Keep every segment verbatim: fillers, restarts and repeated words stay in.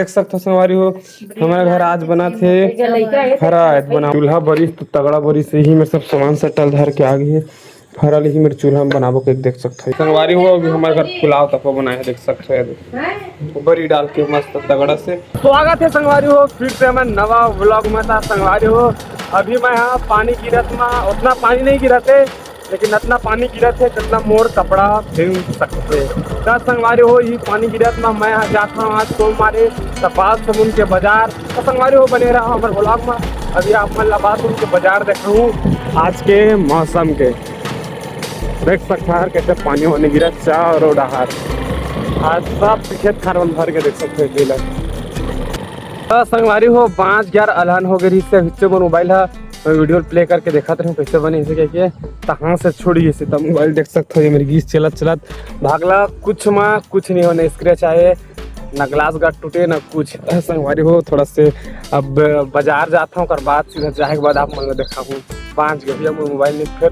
देख सकथो संगवारी हो, हमर घर आज बनत हे फरा, आज बना चूल्हा बरिस तो तगड़ा बरिस, यही में सब सामान सट्टा ल धर के आ गे हे। फरा ल ही मेर चूल्हा में बनाबो के देख सकथो संगवारी हो। अभी हमर घर पुलाव तपो बनाए हे, देख सकथो ये दे। बरी डाल के मस्त तगड़ा से। स्वागत हे संगवारी हो फिर से हमर नवा vlog में। ता संगवारी हो, अभी मैं यहाँ पानी गिरत मा, उतना पानी नहीं गिरत हे, लेकिन इतना पानी गिरत हे जितना मोर कपड़ा भींग सकथे। ता संगवारी हो, ये पानी गिरत मा मैं यहाँ जात हूँ आज सोमवारे, ता बाल समुन के बाजार। ता संगवारी हो, बने रहा हमर vlog में। अभी आप मन ला बाल समुन के बाजार देखाहूँ आज के मौसम के। देख सकथो यार, कैसे पानी वानी गिरा चारों डहार। आज सब खेत खार मन भर के देख सकथो ये ला। ता संगवारी हो, बाँच गे यार, अलहन हो गे रहिस हे, हिच्चे मोर mobile हा, मैं video play करके देखत रहूँ कैसे बने इसे कहिके, तहाँ से छूट गिस हे। ता mobile देख सकथो, ये मेर गिस चलत चलत भागला, कुछ मा कुछ नहीं होने, scratch आए, ना glass guard टूटे ना कुछ। ता संगवारी हो, थोड़ा से अब बाजार जात हूँ, ओकर बाद सीधा जाए के बाद आप मन ला देखाहूँ। बाँच गे भैया मोर mobile नहीं, फिर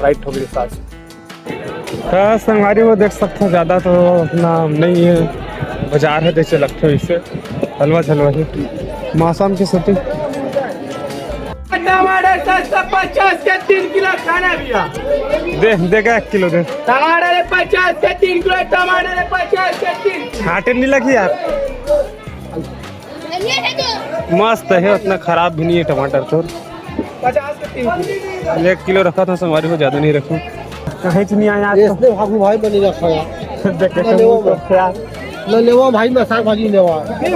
right हो गई सास। ता संगवारी हो देख सकथो, ज्यादा तो अपना नहीं है, बाजार है जैसे लगथे वैसे, हलवा झलवा ही मौसम के सेती। टमाटर सस्ता, पचास के तीन किलो खाना भैया। दे, दे का एक किलो दे। टमाटर है पचास के तीन किलो, टमाटर है पचास के तीन। छाटे नहीं लगी यार। मस्त है, उतना खराब भी नहीं है टमाटर तो। पचास के तीन किलो। एक किलो रखा था संगवारी हो, ज्यादा नहीं रखूँ। कहीं से नहीं आया आज तो। इसने भागू भाई बनी रखा यार। देखे ना तो लेवा मुंह तो भाई। क्या? ना लेवा भाई, ना साग भाजी लेवा। ए,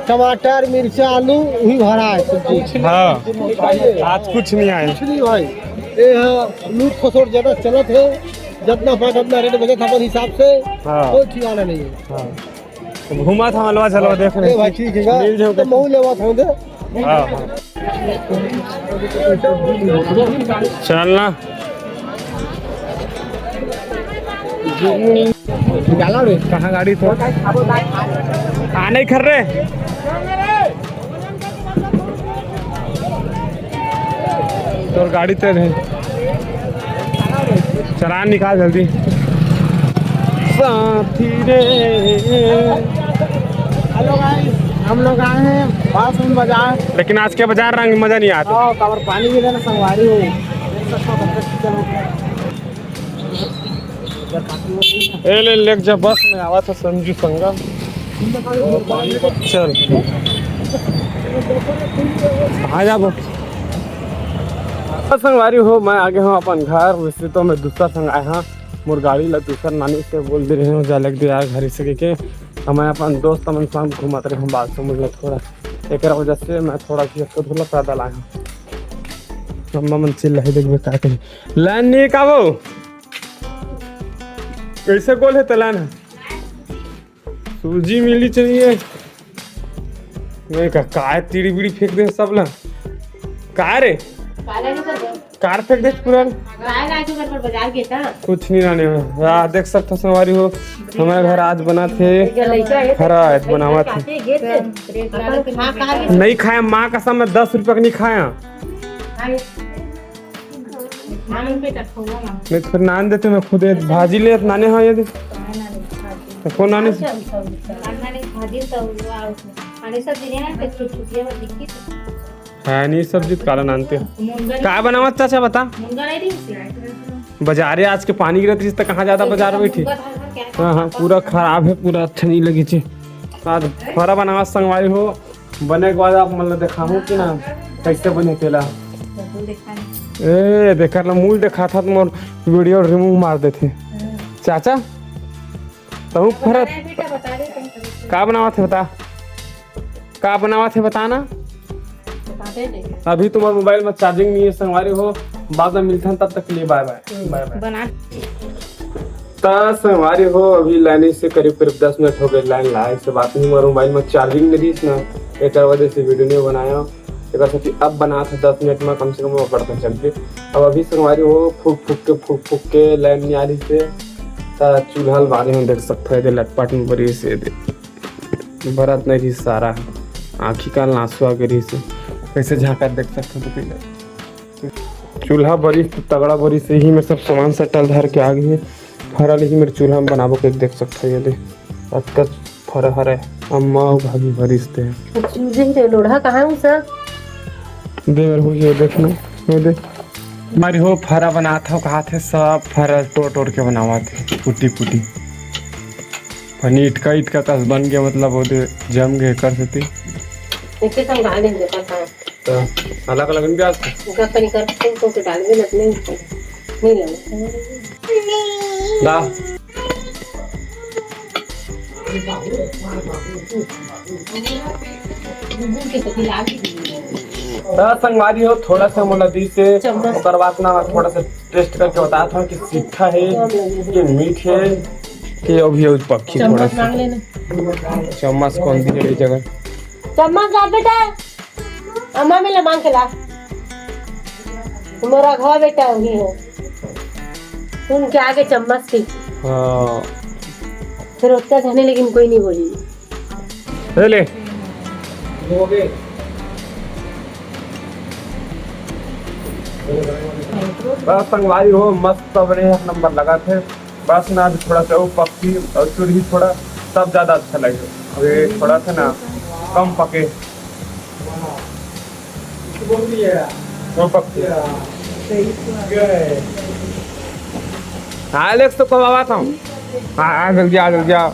टमाटर, मिर्चा, आलू, वही भरा है सब्जी। हाँ, आज कुछ नहीं आया। कुछ नहीं भाई। ये है, लूट खसोट ज्यादा चलत है, जितना पाक उतना रेट बचत अपन हिसाब से, हाँ। कोई ठिकाना नहीं है। हाँ। घूमा था हलवा झलवा देखने। ए भाई, ठीक है, मिल जाओ तो मऊ लेवा था दे। हाँ, हाँ। चलना। निकाला रे। कहाँ गाड़ी था? आने खर रे। तोर गाड़ी तेज है, चलान निकाल जल्दी। साथी रे। Hello guys, हम लोग आए हैं बालसुंद बाजार। लेकिन आज के बाजार रंग मजा नहीं आता। हाँ, काबर पानी भी देना संगवारी हो। देख सकते हो, बच्चे खींचे लोग। ए ले, लेके जा बस में, आवा था संजू संगा। चल, आ जा बस। संगवारी हो, मैं आ गे हूँ अपन घर। वैसे तो मैं दूसरा संग आए हूँ, मोर गाड़ी ला दूसर नानी से बोल दे रहे हूँ, जा लेके दे यार घर से के। हम अपन दोस्त मन संग घूमत रहे हूँ बालसुंद ला थोड़ा, एक वजह से मैं थोड़ा सी धुला पैदल आया हूँ। अम्मा मन चिल्लाई देखबे का कही, लाइन नहीं का वो। कैसे गोल है तलान है? सूजी मिली चाहिए। नहीं का, काय तीड़ी बीड़ी फेंक दे सब ला। का रे? काला नहीं कर दो। कार फेंक दे पूरा। काय ना जो घर पर बाजार के था। कुछ नहीं लाने में। आ, देख सकथो संगवारी हो, हमारे घर आज बना थे। ये लइका है। हरा है, बनावा थे। ये थे। हाँ, कहाँ के? नहीं खाया, माँ कसम, मैं दस रुपया का नहीं खाया। हाँ, ये नान पे रखो ना। नहीं तो फिर नान देते, मैं खुद ये भाजी ले नाने हाँ ये दे। तो कौन नाने? नान नाने भाजी तो वो आओ। अरे सब दिन है, तो छुट्टियाँ में दिखी। हाँ, नहीं सब्जी तो काला नानते। मुनगा नहीं। का बनावत चाचा बता? मुनगा नहीं दी उसे। बाजारे आज के पानी गिरत रहिस त कहाँ ज्यादा बाजार बैठी। मुनगा था, था, क्या था? हाँ, हाँ, पूरा खराब है, पूरा अच्छा नहीं लगी ची। आज फरा बनावा संगवारी हो, बने के बाद आप मन ला देखाहूँ कि ना कैसे बने तेला। तो तू देखा नहीं। ए, देख ला मूल देखा था तो मोर video remove मार देथे। हम्म। चाचा, तहूँ फरा बता रहे बेटा, बता रहे कहीं कहीं से। का बनावत है बता? का बनावत है बता ना? बताते नहीं। अभी तुम्हारे mobile में charging नहीं है संगवारी हो, बाद में मिलते हैं, तब तक के लिए bye bye। हम्म, bye bye। बना। ता संगवारी हो, अभी लाइन से करीब करीब दस मिनट हो गए लाइन लाए से बात नहीं, हमारे mobile में charging नहीं रही ना, एक वजह से video नहीं बनाया। एक सोची अब बना था दस मिनट में कम से कम वो करता चल के। अब अभी संगवारी हो फूक फूक के, फूक फूक के लाइन नहीं आ रही से। ता चूल्हा ल बारे में देख सकते हैं, लटपट में बरी से दे। बरत नहीं रही सारा, आँखी का आंसू आ गई से। कैसे झांका देख सकते हो तो पहले। चूल्हा बरी तो तगड़ा बरी से ही मैं सब सामान सट्टा ल धर के आ गई है। फरा लेकिन मेरे चूल्हा में बनाबो के देख सकते हो, ये दे अतका फरा हरा है। अम्मा अउ भाभी भरिस ते। चूजे ही रे लोढ़ा, कहाँ हूँ सर? दे मेरे को ये देखना, ये दे। हमारी हो फरा बनात हो, कहा थे सब फरा टोर टोर के बनावा थे, कुटी कुटी। पनीर इटका इटका कस बन गया, मतलब वो दे जम गए कर सकती। इसे संभाल लेंगे पता। तो अलग अलग भी आज। इनका कहीं कर सकते हैं, तो डाल भी लगने नहीं लगे। दा। त संगवारी हो, थोड़ा सा मोला दी से, चम्मच। ओकर बाद ना थोड़ा सा टेस्ट करके बतात हूँ कि सीधा है कि मीठ है कि अभी अभी पक्की थोड़ा चम्मच सा। मांग लेना। चम्मच कौन दी है जगह? चम्मच ला बेटा, अम्मा में ले मांग के ला। मोर अघवा बेटा वही है। सुन के आगे चम्मच के। हाँ। फिर ओतका झने लेकिन कोई नहीं बोली। ले ले। बस संगवारी हो, मस्त बने एक नंबर लगा थे। बस ना अभी थोड़ा सा वो पक्की और चुरही थोड़ा, तब ज्यादा अच्छा लगे। अभी थोड़ा सा ना कम पके। वो पक्की। हाँ एलेक्स, तो कब आवा था? हाँ, हाँ, जल्दी आ, जल्दी आ।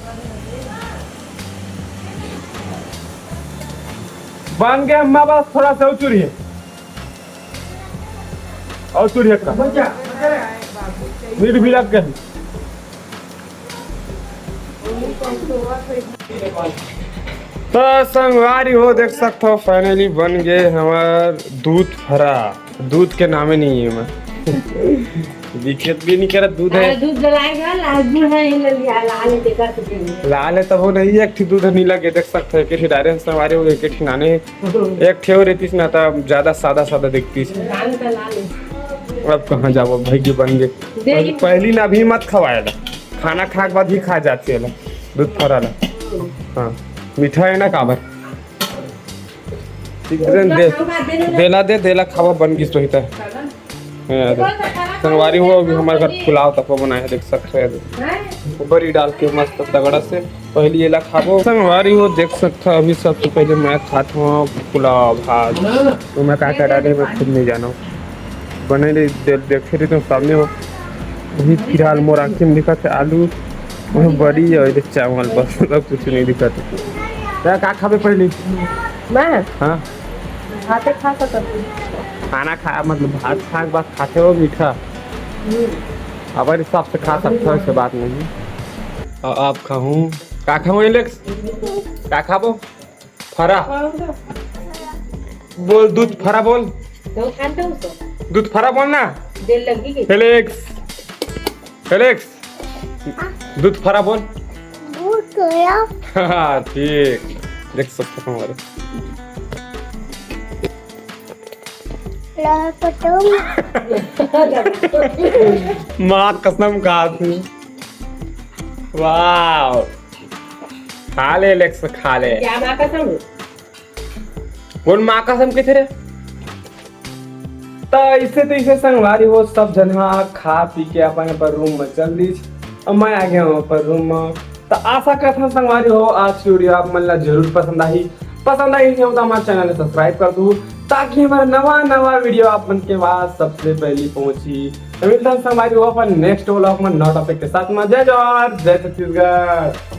बन गया अम्मा, बस थोड़ा सा और चुरही है। और चुरही का। मीठ भी लग गए। तो संगवारी हो, देख सकते हो, finally बन गए हमार दूध फरा। दूध के नामे नहीं है मैं। दिखेत भी नहीं करत दूध है। अरे दूध जलाएगा, लाल दूध है, ये ले लिया, लाल है, देखा तो पीने। लाल है तब वो नहीं, एक ठी दूध है नीला के, देख सकते हो, एक ठी डारे हैं संगवारी हो, एक ठी नाने हैं। एक ठे और रहतीस ना, तब ज्यादा सादा सादा दिखतीस। लाल का लाल है। अब कहाँ जाबो भाई, के बन गए। दे पहली, पहली ना अभी मत खवाए ला, खाना खा के बाद ही खा जाती है ला, दूध फरा ला। हाँ, मीठा है ना काबर। ठीक है, दे, देला दे, देला खावा, बन गिस तो ही ता। हाँ, दे। संगवारी हो, अभी हमारे घर पुलाव तको बनाए हैं, देख सकते हो। ऊपर ही डाल के मस्त तगड़ा से पहली एला खाबो। संगवारी हो, देख सकता अभी सबसे पहले मैं खात हूँ पुलाव भात। तो मैं का का डाले मैं खुद नहीं जाना हूँ। बने रही दे, देखे रही तो सामने हो। अभी फिलहाल मोर आँखी में दिखत है आलू, वो बड़ी और इधर चावल, बस सब कुछ नहीं दिखत है। क्या का खाबे पहली? मैं हाँ। भाते खा सकत हूँ। खाना खा मतलब भात खा के बाद खाते हो मीठा। हम्म। अब हिसाब से खा सकते हो, ऐसे बात नहीं। आ, आप खाऊं, का खाऊं एलेक्स? का खाबो? फरा। बोल दूध फरा बोल। तो खाते हो तो? दूध फरा बोल ना। देर लगी गई। एलेक्स, एलेक्स, दूध फरा बोल। दूध फरा। हाँ, ठीक। देख सकते हो हमारे। ला पटम। माँ कसम खात हूँ। वाह। खा ले एलेक्स, खा ले। क्या माँ कसम? कौन माँ कसम के थे रे? त ऐसे तैसे संगवारी हो, सब झन हा खा पी के अपन अपन रूम में चल दीस। अब मैं आ गया हूँ अपन रूम में। त आशा करत हूँ संगवारी हो, आज की वीडियो आप मन ला जरूर पसंद आही। पसंद आही नहीं हो तो हमारे चैनल को सब्सक्राइब कर दू, ताकि हमारा नवा नवा वीडियो आप मन के पास सबसे पहले पहुंची। तो मिलता है संगवारी हो अपन नेक्स्ट व्लॉग में नवा टॉपिक के साथ में। जय जोहार, जय छत्तीसगढ़।